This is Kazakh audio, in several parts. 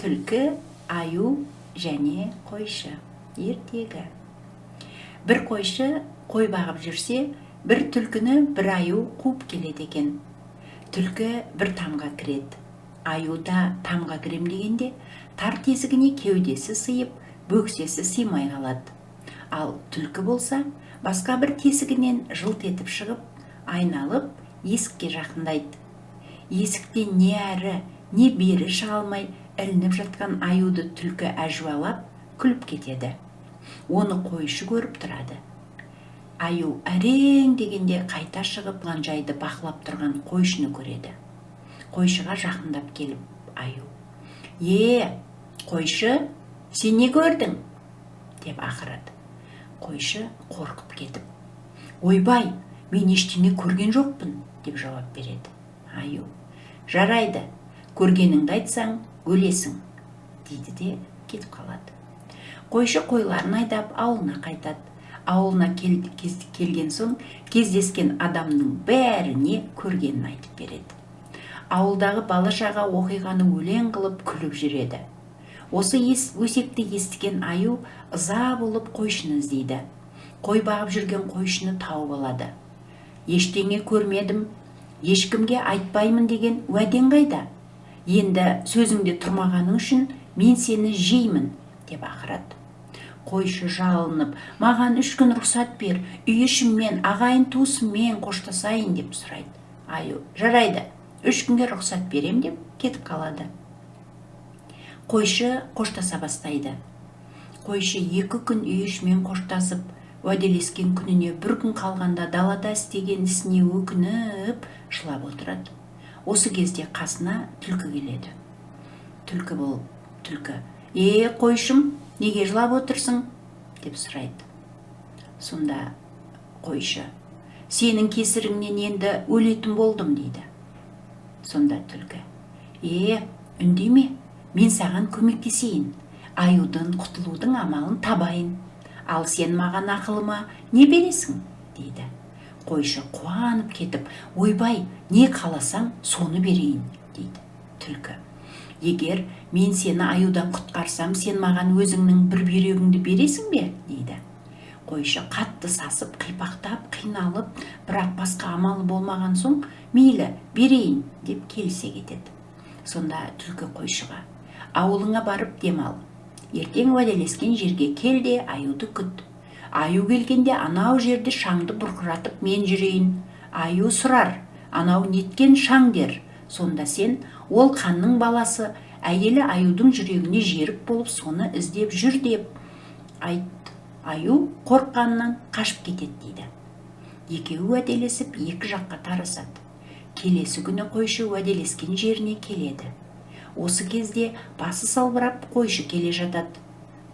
Түлкі, аю және қойшы ертегі. Бір қойшы қой бағып жүрсе, бір түлкіні бір аю қуып келеді екен. Түлкі бір тамға кіреді. Аю да тамға кірем дегенде, тар тесігіне кеудесі сыйып, бөксесі сыймай қалады. Ал түлкі болса, басқа бір тесігінен жылт етіп шығып, айналып есікке жақындайды. Есіктен не әрі, не бері шыға алмай ілініп жатқан аюды түлкі әжуалап күліп кетеді. Оны қойшы көріп тұрады. Аю әрең дегенде қайта шығып, жайды бақылап тұрған қойшыны көреді. Қойшыға жақындап келіп аю: "Е, қойшы, сен не көрдің?" деп ақырады. Қойшы қорқып кетіп: "Ойбай, мен ештеңе көрген жоқпын", – деп жауап береді. Аю: "Жарайды, көргеніңді айтсаң, өлесің", – дейді де кетіп қалады. Қойшы қойларын айдап ауылына қайтады. Ауылына келген соң кездескен адамның бәріне көргенін айтып береді. Ауылдағы бала шаға оқиғаны өлең қылып күліп жүреді. Осы өсекті естіген аю ыза болып қойшыны іздейді. Қой бағып жүрген қойшыны тауып алады. "Ештеңе көрмедім, ешкімге айтпаймын деген уәдең қайда? Енді сөзіңде тұрмағаның үшін мен сені жеймін", – деп ақырады. Қойшы жалынып: "Маған 3 күн рұқсат бер, үй ішіммен, ағайын туысыммен қоштасайын", – деп сұрайды. Аю: "Жарайды, 3 күнге рұқсат берем", – деп кетіп қалады. Қойшы қоштаса бастайды. Қойшы 2 күн үй ішімен қоштасып, уәделескен күніне бір күн қалғанда далада істеген ісіне өкініп жылап отырады. Осы кезде қасына түлкі келеді. Түлкі болып түлкі: "Е, қойшым, неге жылап отырсың?" – деп сұрайды. Сонда қойшы: "Сенің кесіріңнен енді өлетін болдым", – дейді. Сонда түлкі: "Е, үндеме, мен саған көмектесейін, аюдан құтылудың амалын табайын, ал сен маған ақылыма не бересің?" – дейді. Қойшы қуанып кетіп: "Ойбай, не қаласаң, соны берейін", – дейді. Түлкі: "Егер мен сені аюдан құтқарсам, сен маған өзіңнің бір бүйрегіңді бересің бе?" – дейді. Қойшы қатты сасып, қипақтап, қиналып, бірақ басқа амалы болмаған соң: "Мейлі, берейін", – деп келісе кетеді. Сонда түлкі қойшыға: "Ауылыңа барып демал. Ертең уәделескен жерге кел де, аюды күт. Аю келгенде анау жерде шаңды бұрқыратып мен жүрейін. Аю сұрар, анау неткен шаң дер. Сонда сен: ол ханның баласы, әйелі аюдың жүрегіне жерік болып, соны іздеп жүр деп айт. Аю қорыққанынан қашып кетеді", – дейді. Екеуі уәделесіп, екі жаққа тарасады. Келесі күні қойшы уәделескен жеріне келеді. Осы кезде басы салбырап қойшы келе жатады.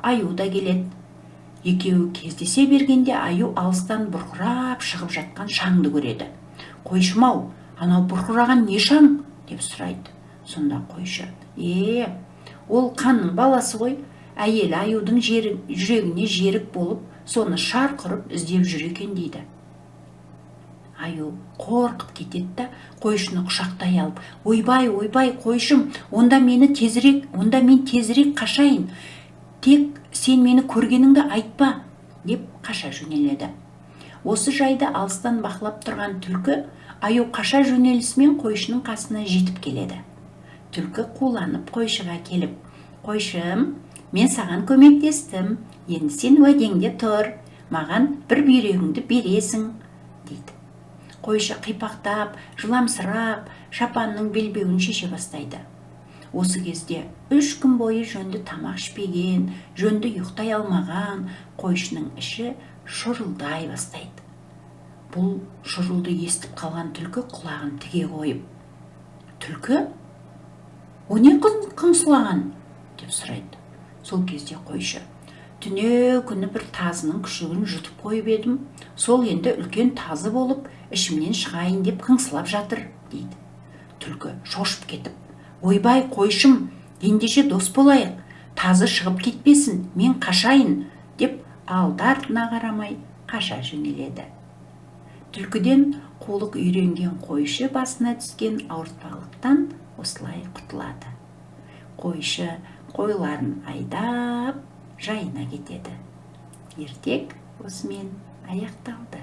Аю да келеді. Екеуі кездесе бергенде аю алыстан бұрқырап шығып жатқан шаңды көреді. "Қойшым ау, анау бұрқыраған не шаң?" – деп сұрайды. Сонда қойшы: "Е, ол ханның баласы ғой, әйелі аюдың жүрегіне жерік болып, соны шарқ ұрып іздеп жүр екен", – дейді. Аю қорқып кетеді да, қойшыны құшақтай алып: "Ойбай, ойбай, қойшым, онда мен тезірек қашайын, тек сен мені көргеніңді айтпа", – деп қаша жөнеледі. Осы жайды алыстан бақылап тұрған түлкі аю қаша жөнелісімен қойшының қасына жетіп келеді. Түлкі қуланып қойшыға келіп: "Қойшым, мен саған көмектестім, енді сен уәдеңде тұр, маған бір бүйрегіңді бересің", – дейді. Қойшы қипақтап, жыламсырап, шапанның белбеуін шеше бастайды. Осы кезде 3 күн бойы жөнді тамақ ішпеген, жөнді ұйықтай алмаған қойшының іші шұрылдай бастайды. Бұл шұрылды естіп қалған түлкі құлағын тіге қойып: "Түлкі, о не қыңсылаған?" – деп сұрайды. Сол кезде қойшы: "Түнеу күні бір тазының күшігін жұтып қойып едім, сол енді үлкен тазы болып, ішімнен шығайын деп қыңсылап жатыр", – дейді. Түлкі шошып кетіп: "Ойбай, қойшым, ендеше дос болайық, тазы шығып кетпесін, мен қашайын", – деп алды артына қарамай қаша жөнеледі. Түлкіден қулық үйренген қойшы басына түскен ауыртпалықтан осылай құтылады. Қойшы Қойларын айдап, жайына кетеді. Ертек осымен аяқталды.